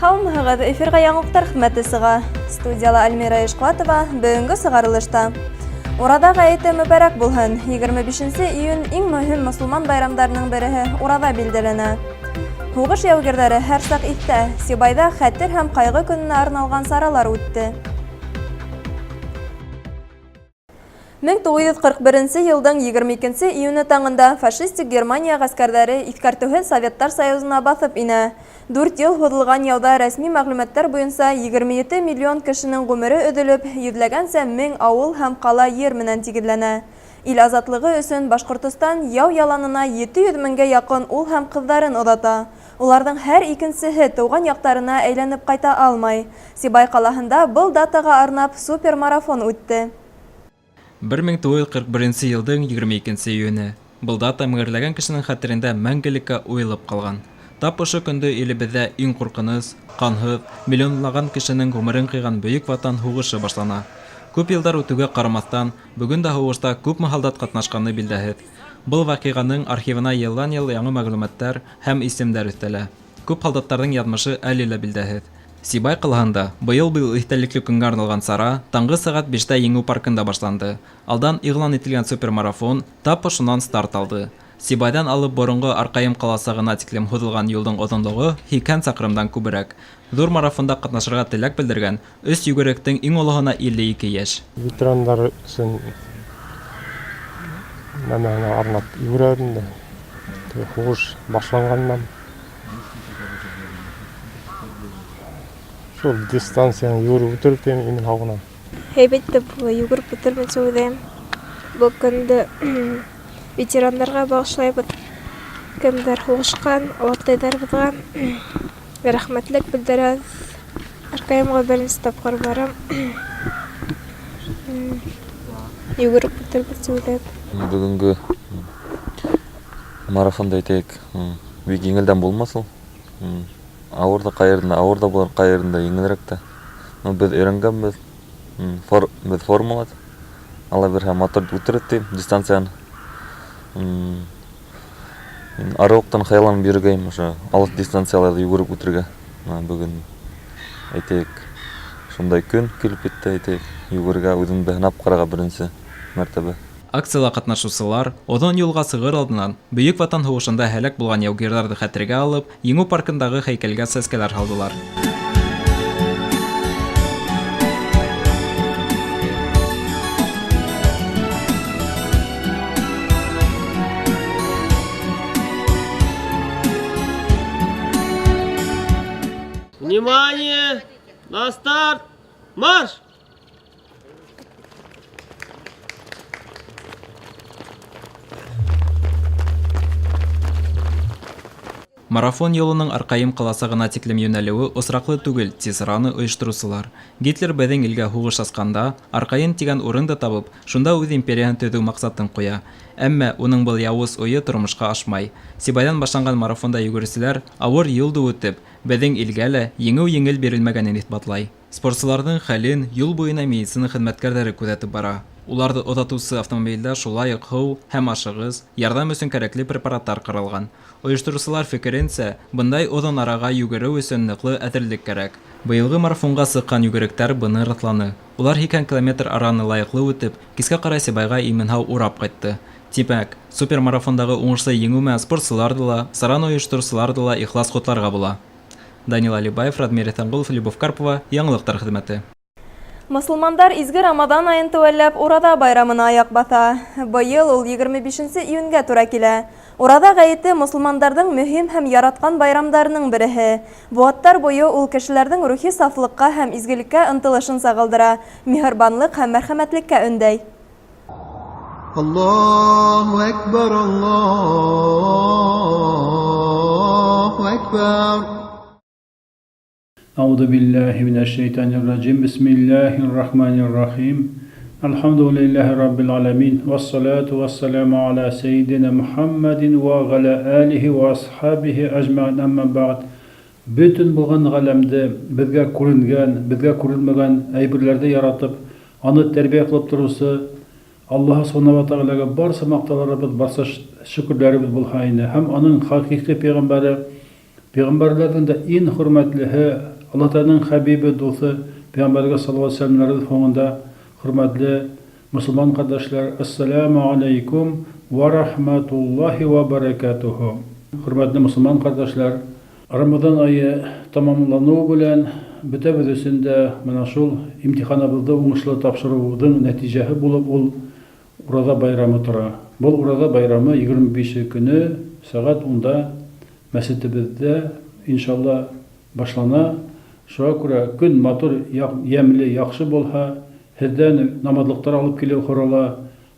Һаумыһығыҙ, эфирға яңылыҡтар хеҙмәте сыға. Студияла Альмира Ишҡуатова, бөгөнгө сығарылышта. Ураҙа ғәйете мөбәрәк булһын. 25 июнь иң мөһим мосолман байрамдарының береһе Ураҙа билдәләнә. Һуғыш яугирҙәре һәр саҡ иҫтә. Сибайҙа хәтер һәм ҡайғы көнөнә арналған саралар үтте. 1941 йылдың 22 июне таңында фашистик Германия ғәскәрҙәре иҫкәртеүһеҙ Советтар Союзына баҫып инә. Дүрт йыл һуҙылған яуҙа рәсми мәғлүмәттәр буйынса 27 миллион кешенең ғүмере өҙөлөп, йөҙләгәнсә мең ауыл һәм ҡала ер менән тигеҙләнә. Ил азатлығы өсөн Башҡортостан яу яланына 700 меңгә яҡын ул һәм ҡыҙҙарын оҙата. Уларҙың һәр икенсеһе тыуған яҡтарына әйләнеп ҡайта алмай. Сибай ҡалаһында был датаға арнап супермарафон үтте. 1941 йылдың 22 июне. Был дата меңәрләгән кешенең хәтерендә мәңгелеккә уйылып ҡалған. Тап ошо көндө илебеҙҙә иң ҡурҡыныс, ҡанһыҙ, миллионлаған кешенең ғүмерен ҡыйған Бөйөк Ватан һуғышы башлана. Күп йылдар үтеүгә ҡарамаҫтан, бөгөн дә һуғышта күпме һалдат ҡатнашҡаны билдәһеҙ. Был ваҡиғаның архивына йылдан-йыл яңы мәғлүмәттәр һәм исемдәр өҫтәлә. Күп һалдаттарҙың яҙмышы әле лә билдәһеҙ. Сибай ҡалаһында быйыл был иҫтәлекле көнгә арналған сара таңғы сәғәт биштә Еңеү паркында башланды. Алдан иғлан ителгән супермарафон тап ошонан старт алды. Сибайҙан алып боронғо Арҡайым ҡаласығына тиклем һуҙылған юлдың оҙонлоғо 80 саҡрымдан күберәк. Ҙур марафонда ҡатнашырға теләк белдергән өс йүгеректең иң олоһона 52 йәш. Ветерандар өсөн нәмәһенә арнап йүгерәбеҙ инде. Теге һуғыш башланғандан шул дистанцияны йүгереп үтер тим имен һау ғына. Һәйбәт тип йүгереп үтермен тип уйлайым. Был көндө ветерандарға бағышлайбыҙ. Кемдәр һуғышҡан, олатайҙарыбыҙға рәхмәтлек белдерәбеҙ. Арҡайымға беренсе тапҡыр барам. Йүгереп үтербеҙ тип уйлайым. Бөгөнгө марафонда әйтәйек, бик еңелдән булмаҫ ул. Ауыр ҙа ҡайерендә ауыр ҙа булыр, ҡайерендә еңелерәк тә. Но беҙ өйрәнгәнбеҙ, беҙ формала. Алла бирһә, матур үтербеҙ тим дистанцияны. Мин арыуыҡтан хыялланып йөрөгәйем ошо алыҫ дистанцияларҙы йүгереп үтергә. Бына бөгөн әйтәйек, шундай көн килеп етте, әйтәйек, йүгерергә, үҙемде һынап ҡарарға беренсе мәртәбә. Акцияла ҡатнашыусылар оҙон юлға сығыр алдынан Бөйөк Ватан һуғышында һәләк булған яугирҙарҙы хәтергә алып, Еңеү паркындағы һәйкәлгә сәскәләр һалдылар. Внимание! На старт! Марш! Марафон юлының Арҡайым ҡаласығына тиклем йүнәлеүе осраҡлы түгел, ти сараны ойоштороусылар. Гитлер беҙҙең илгә һуғыш асҡанда Арҡайым тигән урынды табып, шунда үҙ империяһын төҙөү маҡсатын ҡуя. Әммә уның был яуыз уйы тормошҡа ашмай. Сибайҙан башланған марафонда йүгереүселәр ауыр юлды үтеп, беҙҙең илгә лә еңеү еңел бирелмәгәнен иҫбатлай. Спортсыларҙың хәлен юл буйына медицина хеҙмәткәрҙәре күҙәтеп бара. Уларҙы оҙатыусы автомобилдә шулай уҡ һыу һәм ашығыс, ярҙам өсөн кәрәкле препараттар ҡаралған. Ойоштороусылар фекеренсә, бындай оҙон араға йүгереү өсөн ныҡлы әҙерлек кәрәк. Быйылғы марафонға сыҡҡан йүгеректәр быны раҫланы. Улар 80 километр араны лайыҡлы үтеп, кискә ҡарай Сибайға имен-һау урап ҡайтты. Тимәк, супермарафондағы уңышлы еңеү менән спортсыларҙы ла, сараны ойоштороусыларҙы ла ихлас ҡотларға була. Данил Алибаев, Радмир Иҫәнғолов, Любовь Карпова, Яңылыҡтар хеҙмәте. Мосолмандар изге Рамаҙан айын теүәлләп Ураҙа байрамына аяҡ баҫа. Быйыл ул 25 июнгә тура килә. Ураҙа ғәйете мосолмандарҙың мөһим һәм яратҡан байрамдарының береһе. Быуаттар буйы ул кешеләрҙең рухи сафлыҡҡа һәм изгелеккә ынтылышын сағылдыра, миһырбанлыҡ һәм мәрхәмәтлеккә өндәй. Аллаһу акбар, Аллаһу акбар. Әүзу биллаһи минәш шәйтанир раҗим. Бисмиллаһир рахманир рахим. Әлхәмдүлилләһи раббил галәмин, вәссалату вәссәламу аля сәйидина Мухаммадин вә галә алихи вә асхабихи әҗмәгыйн, әмма бәгъд. Бөтен булган галәмде, безгә күренгән, безгә күренмәгән әйберләрде яратып, аны тәрбия кылып торучы Аллаһы Субхана вә Тәгаләгә барсы мактауларыбыз, барсы шөкерләребез булһа ине һәм аның хакыйкый пәйгамбәре, Пәйгамбәрләрнең дә ин хөрмәтлеһе, Аллаһ Тәгаләнең хәбибе, дуҫы, пәйгамбәргә салават сәламнәребез һуңында, хөрмәтле мосылман кардәшләр, Әссәләмү аләйкүм вә рахмәтуллаһи вә бәрәкәтүһү. Хөрмәтле мосылман кардәшләр, Рамазан ае тәмамлануы белән бөтәбез өчен дә менә шул имтиханыбызны уңышлы тапшыруның нәтиҗәһе булып ул Ураза байрамы тора. Был Ураза байрамы 25 көне сәгать унда мәчетебездә, иншалла, башлана. Шуңа күрә көн матур, ямьле, яхшы булһа, һездән намазлыктар алып килү һорала.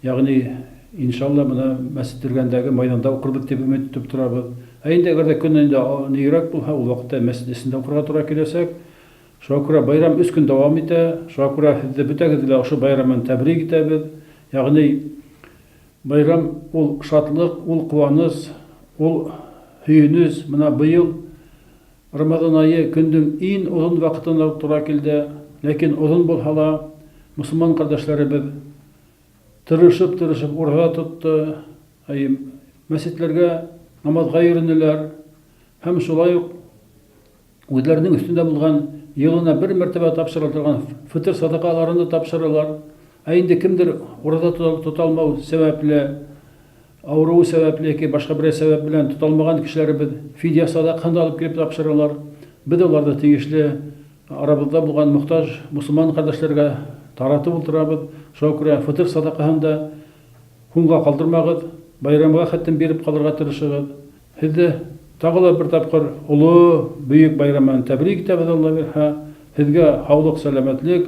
Ягъни, иншалла, менә мәчет эргәндәге майданда укырбыз дип өмет итеп торабыз. Ә инде әгәр дә көн инде ниерәк булһа, ул вакытта мәчет эчендә укырга тура киләчәк. Шуңа күрә байрам өч көн дәвам итә. Шуңа күрә һезне бөтәгезне дә ошо байрам белән тәбрик итәбез. Ягъни байрам ул шатлык, ул куаныч, ул һөенеч. Менә быел Рамазан ае көннең ин озын вакытына тура килде. Ләкин озын булһа ла, мосылман кардәшләребез тырышып-тырышып ураза тотты, әйе, мәчетләргә намазга йөренделәр һәм шулай ук Үзләренең өстендә булган, елына бер мәртәбә тапшырыла торган фытыр садакаларын да тапшыралар. Ә инде кемдер ураза тота алмау сәбәпле, авыруы сәбәпле яки башка берәр сәбәп белән тота алмаган кешеләребез фидия садакасын да алып килеп тапшыралар. Без аларны тиешле арабызда булган мохтаҗ мосылман кардәшләргә таратып утырабыз. Шуңа күрә фытыр садакасын да һуңга калдырмагыз, байрамга хәттин биреп калырга тырышыгыз. Һеҙҙе тағы ла бер тапҡыр оло, бөйөк байрам менән тәбрик итәбеҙ, Алла бирһә. Һеҙгә һаулыҡ, сәләмәтлек,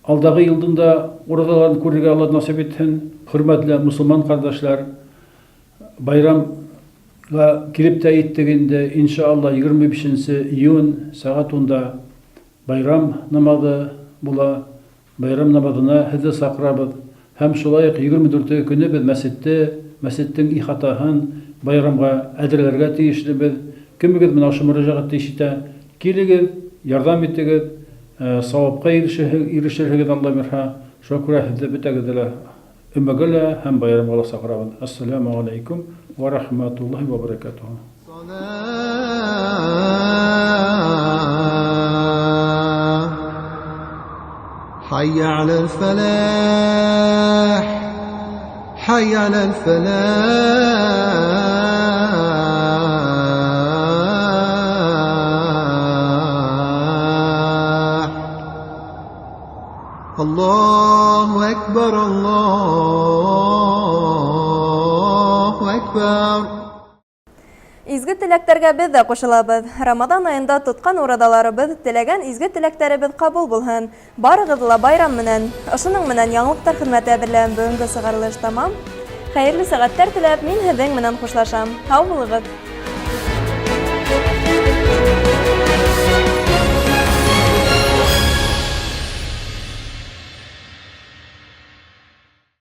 алдағы йылдың да ураҙаларын күрергә Алла насип итһен. Хөрмәтле мосолман ҡәрҙәшләр, байрамға килеп тә еттек инде. Иншалла, 25 июнь сәғәт унда байрам намаҙы була. Байрам намаҙына һеҙҙе саҡырабыҙ. Һәм шулай уҡ 24 көнө беҙ мәсетте, мәсеттең ихатаһын байрамға әҙерләргә тейешлебеҙ. Кемегеҙ менә ошо мөрәжәғәтте ишетә, килегеҙ, ярҙам итегеҙ, сауапҡа ирешерһегеҙ, Алла бирһә. Шуға күрә һеҙҙе бөтәгеҙҙе лә өмәгә лә һәм байрамға ла саҡырабыҙ. Әссәләмү аләйкүм вә рәхмәтуллаһи вә бәрәкәтүһү. حي على الفلاح حي على الفلاح الله أكبر الله أكبر Изге теләктәргә беҙ ҙә ҡушылабыҙ. Рамаҙан айында тотҡан ураҙаларыбыҙ, теләгән изге теләктәребеҙ ҡабул булһын. Барығыҙҙы ла байрам менән! Ошоноң менән яңылыҡтар хеҙмәте әҙерләгән бөгөнгө сығарылыш тамам. Хәйерле сәғәттәр теләп, мин һеҙҙең менән хушлашам. Һау булығыҙ!